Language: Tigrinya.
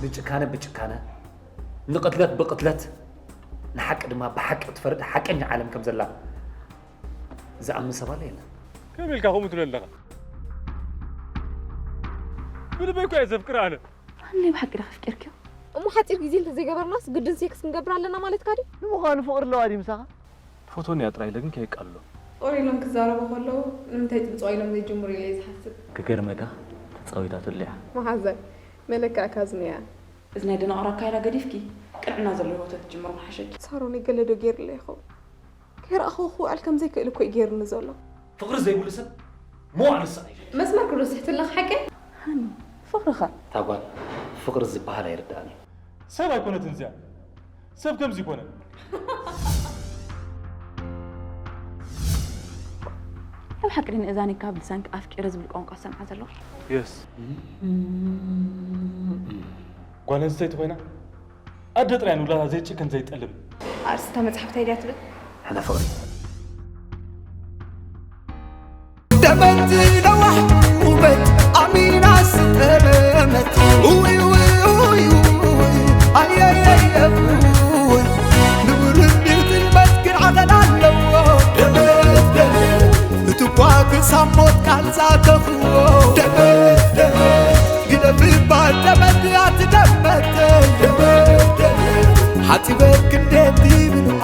ንጭካነ ብጭካነ፣ ንቕትለት ብቕትለት፣ ንሓቂ ድማ ብሓቂ እትፈርድ ሓቀኛ ዓለም ከም ዘላ ዝኣምን ሰብ ኣሎ የለን። ከመይ ኢልካ ከምኡ ትብል ኣለኻ? ብልበይ እኮ እየ ዘፍቅር ኣነ። ኣነይ ብሓቂ ዳ ከፍቂርክዮ? እሞ ሓፂር ግዜ እንተዘይገበርናስ ግድን ሴክስ ክንገብር ኣለና ማለት ካዲ? ንምዃኑ ፍቕሪ ኣለዋ ድዩ ምሳኻ? ትፈትወኒ እያ ጥራይ ኢለ ግን ከየቃልሎ። ጦር ኢሎም ክዛረቡ ከለዉ ንምንታይ ፅብፅዋ ኢሎም ዘይጅምሩ ኢለ ዝሓስብ። ክገርመካ ተፃዊታትሉ እያ። መሓዛይ መለክዕካ ዝነያ። እዚ ናይ ደናቑር ኣካይዳ ገዲፍኪ ቅንዕና ዘለዎ ህይወት ትጅምሩ ምሓሸኪ። ሳሮነይ ገለ ዶ ገይርለ ይኸውን? ከይረኣኹ ክውዕል ከም ዘይክእል እኮ እዩ ገይሩኒ ዘሎ። ፍቕሪ ዘይብሉ ሰብ መዋዕል ንስኻ እዩ። መስመር ክዶ ስሕትለኽ ሓቂ? ሃኒ ፍቕርኻ እታ ጓል ፍቕሪ ዝበሃል ኣይርድኣን እዩ። ሰብ ኣይኮነትን እዚኣ። ሰብ ከምዚ ይኮነ። ኣብ ሓቂ ድን እዛኒ ካብ ልሳንኪ ኣፍቂረ ዝብል ቋንቋ ዝሰምዓ ዘለኹ? የስ። ጓል ኣንስተይቲ ኮይና ኣደ ጥራይ ንውላዳ ዘይጭክን ዘይጠልም። ኣርእስታ መፅሓፍታይ ድያ ትብል? ሕነ ፍቕሪ ደመት ለዋሕ ውበት ኣሚና ስጠመት ውይ ውይ ውይ ውይ ኣየየየ ውይ ንብርን ብርትን መትክን ዓቐን ኣለዎ ደመት ደመት እቲ ኳ ክሳብ ሞት ቃል ዛተኽዎ ደመት ደመት ግደፍ ይባል ደመት ኣትደመት ደመት ደመት ሓፂበ ክንደት ይብልዋ